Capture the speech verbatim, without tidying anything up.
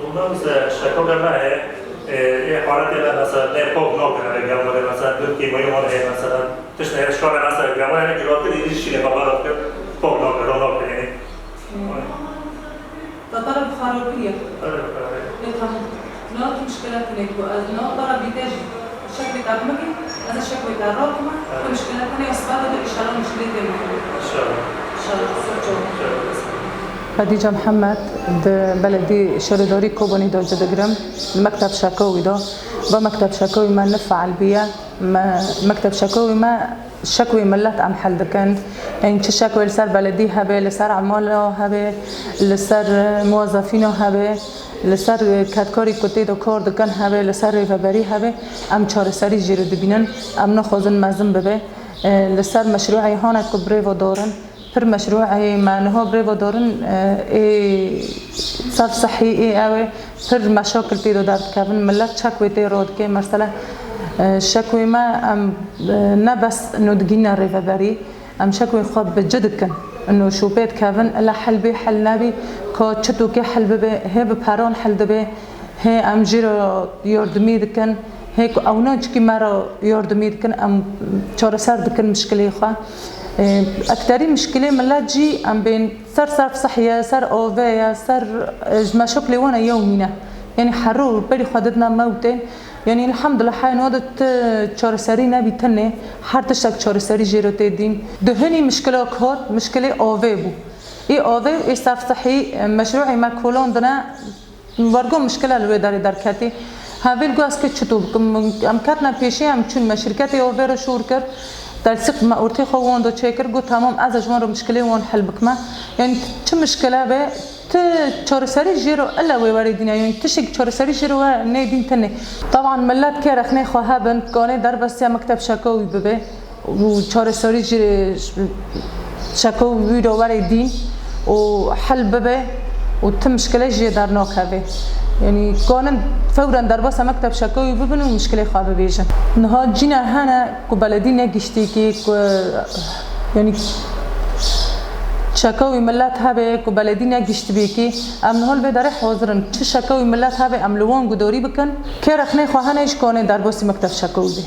Bundan mesela şaka gelme he, e, e, halatê me mesela ne pok no kere gelme de mesela dün ki mayı var he mesela tişne her şaka mesela gelme he ki rotı bir ilişki ne baba rotı pok no kere no kere yani. Tatara buxaro kiriye. Evet, evet. E, tamam. Ne ki müşkila tine ku ez ne para bite jî. Şeklê te bimigî, ez ê şeklê te rakime, tu muşkile tenê ya siba de inşallah muşkilê tê bimigî. İnşallah. İnşallah, ser çawa. Xedîce Mihemed di beledî şaredarî Kobanî de cî digirim, li mekteb şekewî de. Va mekteb şekewî me ne feal bûye. Me, mekteb şekewî me şekwê milet em hel dikin. Ên çi şekwê li ser beledî hebe, li ser emala hebe, li ser, e, muwezefîna hebe. Li ser kedkarî ku tê de kar dikin hebe, li ser rêveberî hebe, em çareserî jê re dibînin. Em naxwazin mezin bibe. E, li ser meşrûê hane ku bi rê ve darin, pir meşrûê me niha bi rê ve darin, e, ê ser sehî ê ew ê pir meşakil tê de derdikevin. Milet çek wê tê radike. Mesela, e, şekwê me em, e, ne bes nû digîne rêveberî. Em şekwên xwe bi cî dikin. Ino şopê dikevin, ila hel bê, hel nebî, ka çi tokê hel bibe, hê bi peran hel dibe, hê em jê re yardimî dikin, hê ku ewna çikî me re yardimî dikin, em çareser dikin mişkilê xwe. Ê, ekterî mişkilê milet jî em bên ser serf sehî ye, ser ave ye, ser, e, ji meşoklê wan e yewmîne. Yanî herû berî xwe didine mewtê. Yanî elhamdulillah, heyên wa de ti çareserî nebî tenê, her tiştek çareserî jê re tê dîn. Di hinî mişkila kar, mişkilê avê bû. Ê avê û ê sefsehî, e, meşrûê me kolandine, wergo mişkila li wê derê derketî. Hevêl got, ez ke çito bikim? Em ketine pêşê, em çûn me şirketê avê re şor kir. Telsiq me ortê xwe wan de çêkir, got, tamam, ez ji wan re mişkilê wan hel bikime. Yanî çi mişkile be, Ti çareserî jê re ila wê werê dîne, yanî tiştek çareserî jê re we nêdîn tenê. Teban milet kê rexnê xwe hebin, kanê derbasiya mekteb şekewî bibe û çareserî jê şekewî wî re werê dîn û hel bibe û ti mişkile jê dernakeve. Yanî kanin fewren derbasa mekteb şekewî bibin û mişkilê xwe bibêjin. Niha cîna hene ku beledî negiştî ki ku, yanî şekewî milet hebe ku beledî negiştibî ki, em niha li vê derê hazir in. Çi şekewî milet hebe, em li wan gudarî bikin. Kê rexnê xwe hene ji kanê derbasî mekteb şekewî bê.